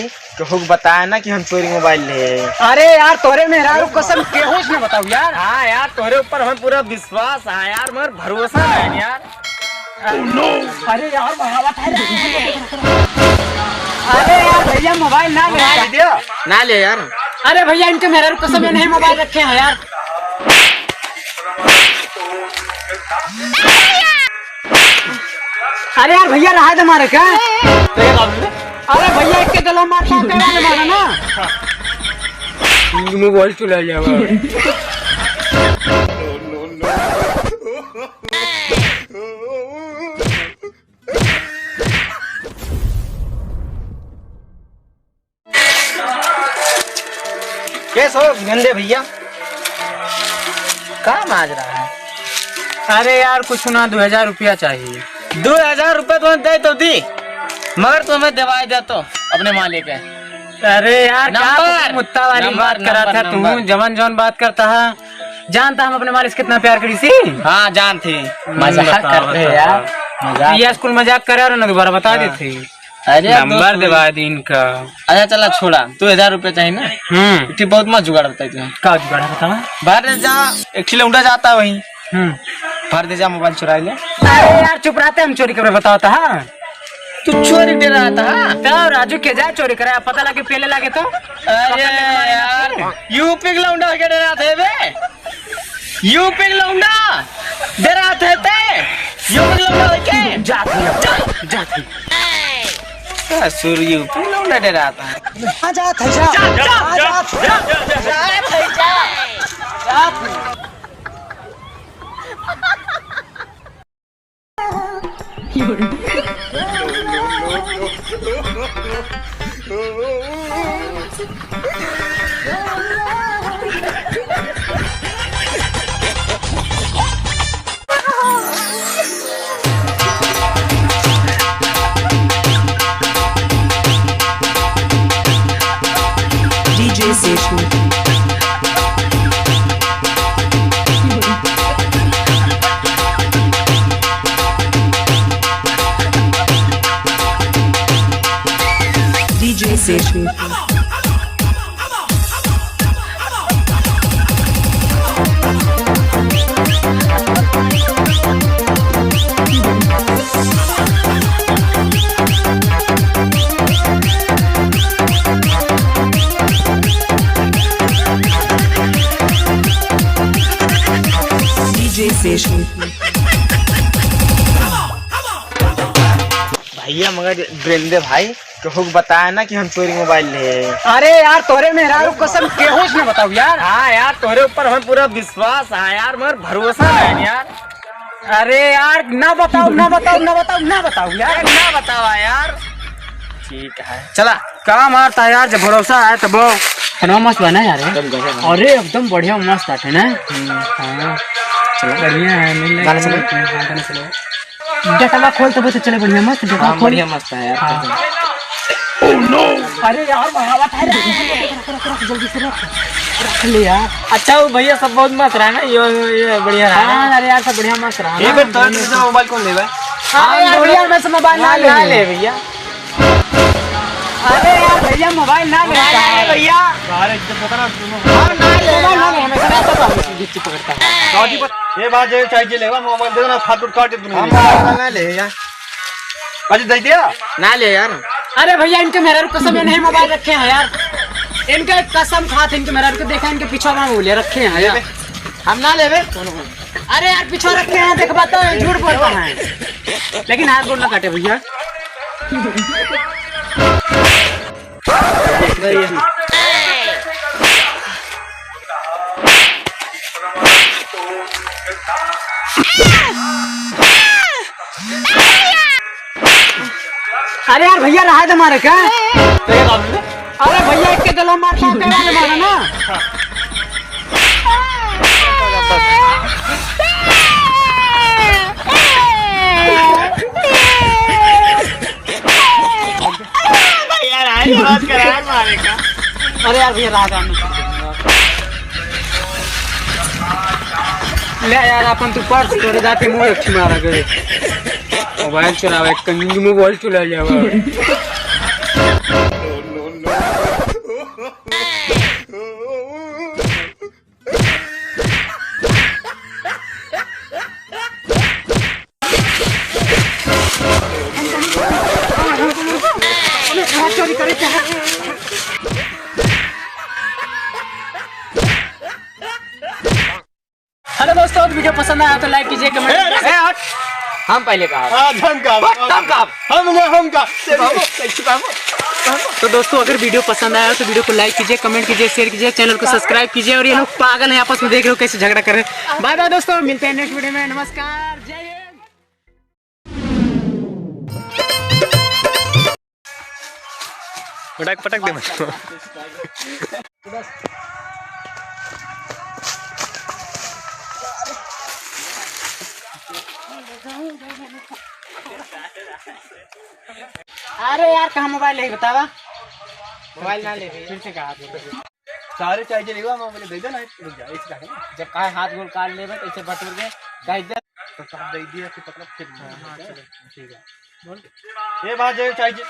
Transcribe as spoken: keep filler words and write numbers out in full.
केहू के बताए ना कि हम चोरी मोबाइल ले। अरे यार, तोरे मेहरारू कसम केहू से न बताऊ यार। हाँ यार, तोरे ऊपर हमें पूरा विश्वास है यार, मगर भरोसा नहीं है यार। अरे यार, बढ़ावा था रे। अरे यार भैया, मोबाइल ना ले। ना ले यार। अरे भैया, इनके मेहरारू कसम ये नहीं मोबाइल रखे हैं यार। अरे यार भैया, रहा दे मारे का? अरे भैया, एक के दलो मार का, तेरा ले मारा ना। मोबाइल चुरा लिया हुआ। कैसे हो गंदे भैया, का माज रहा है? अरे यार, कुछ ना, दो हजार रुपया चाहिए। दो हजार रुपया तुम्हें दे तो दी, मगर तुम्हें दिवाई दे तो अपने मालिक है। अरे यार, क्या नंबर, मुत्ता वाली नंबर, बात करा नंबर, था तू? नंबर। जवन जवन बात करता है, जानता हम अपने मालिक से कितना प्यार करी सी। हाँ, जानते। हम्म, मजाक बताओ, करते हैं यार, बताओ। मजाक। ये स्कूल मजाक करे और ना दोबारा बता हाँ। देते। अरे, नंबर दोस्त देवा दी इनका। अच्छा, चला, छोड़ा, तू हजार रुपया चाहिए ना? हम्म। इतनी बहुत मत जुगाड़ बताई तू। का जुगाड़ है, बतावा? बाहर ले जा, एक ठिले उंडा जाता वहीं। हम्म। भर दे जा, मोबाइल चुरा ले। अरे यार, चुप रहते, हम चोरी करे बतावता, हाँ? तू चोरी डराता, हाँ? तो राजू के जाए चोरी करे, पता लगे, पहले लगे तो? अरे पकड़ ले, यार, यूपी के लौंडा के डराते बे? यूपी के लौंडा डराते ते? यूपी के लौंडा होके? जा, जा, जा। का सुर यूपी के लौंडा डराता है? आ जात है, जा। जा, जा, आ जा, जात है। जा, जा, जा, जा। जात है, जा। जात है। DJ Session। DJ Session। DJ Session। भैया, मगर बिरेंद्र भाई, केहू के बताए ना कि हम चोरी मोबाइल ले। अरे यार, तोरे मेहरारू कसम केहू से ना बताऊ यार। हाँ यार, तोरे ऊपर हमें पूरा विश्वास है यार, मगर भरोसा नहीं यार। अरे यार, ना बताऊ, ना बताऊ, ना बताऊ, ना बताऊ यार। अरे ना बतावा यार। ठीक है, चला। का मारता यार, जब भरोसा है तब। फोनवा मस्त बा ना यार? एकदम गजब है। अरे एकदम बढ़िया मस्त आटे ना। हम्म। हाँ। चलो। बढ़िया है, मिल गाना चलो। हाँ, गाना चलो। डेटवा खोल तब तो चले, बढ़िया मस्त डेटवा हाँ, खोल। बढ़िया मस्त है यार। हाँ। अरे यार, बढ़ावा था रे। रख, रख, रख, रख, जल्दी से रख। रख ले यार। अच्छा, वो भैया सब बहुत मस्त रहा ना, ये, ये बढ़िया रहा ना। हाँ, अरे यार, सब बढ़िया मस्त रहा ये ना। बेर तोरे से मोबाइल कौन लेबे? अरे यार, भैया, मैं से मोबाइल ना ना ले। ले भैया। अरे यार भैया, मोबाइल ना ले। मोबाइल ना ले भैया। हम ना ले। मोबाइल ना ले, हमें से ना पता, हमें से गिट्टी पकड़ता है। काजी पर, ये बात जे चाहिए लेवा, मोबाइल दे दो ना, फाट फूट काट दे दूंगा। हम मोबाइल ना ले यार। काजी दे दिया? ना ले यार। अरे भैया, इनके मेहरारू कसम, ये नहीं मोबाइल रखे हैं यार। इनके कसम खात, इनके मेहरारू को देखा, इनके पीछे में बोले रखे हैं यार। हम ना लेबे। अरे यार, पीछे रखे हैं, देखबा तो झूठ बोलता है। लेकिन हाथ गोड़ ना काटे भैया। अरे यार भैया, रहा दे मारे का? अरे भैया, एक के दलो मारता, तेरा ले मारा ना। यार, आज बात करा, आज मारेगा। अरे यार भैया, रात आने। ले यार, अपन तू पर्स तोरे जाके मुंह एक मारा गए। मोबाइल चुरावे, कंगी मोबाइल चुरा लिया हुआ। हेलो दोस्तों, तो वीडियो पसंद आया तो लाइक कीजिए, कमेंट ए, ए, ए, हट। हम पहले कहा। आज हम कहा। हम कहा। हमने हम कहा। बाबू, कैसे बाबू? तो दोस्तों, अगर वीडियो पसंद आया तो वीडियो को लाइक कीजिए, कमेंट कीजिए, शेयर कीजिए, चैनल को सब्सक्राइब कीजिए। और ये लोग पागल हैं, आपस में देख रहे हो कैसे झगड़ा कर रहे हैं। बाय बाय दोस्तों, मिलते हैं नेक्स्ट वीडियो में। नमस्कार, जय हिंद। पटक, पटक दे। अरे यार, कहाँ मोबाइल है बतावा? मोबाइल ना ले, फिर से कहा। सारे चाहिए लेवा, मैं बोले दे दे ना, रुक जा, एक सेकंड। जब काहे हाथ गोड़ काट लेबे तो इसे बटोर दे, कह दे। तो साहब दे दिया कि पकड़ फिर। हाँ, हाँ, चलो, ठीक है। बोल। ये बात जो चाहिए।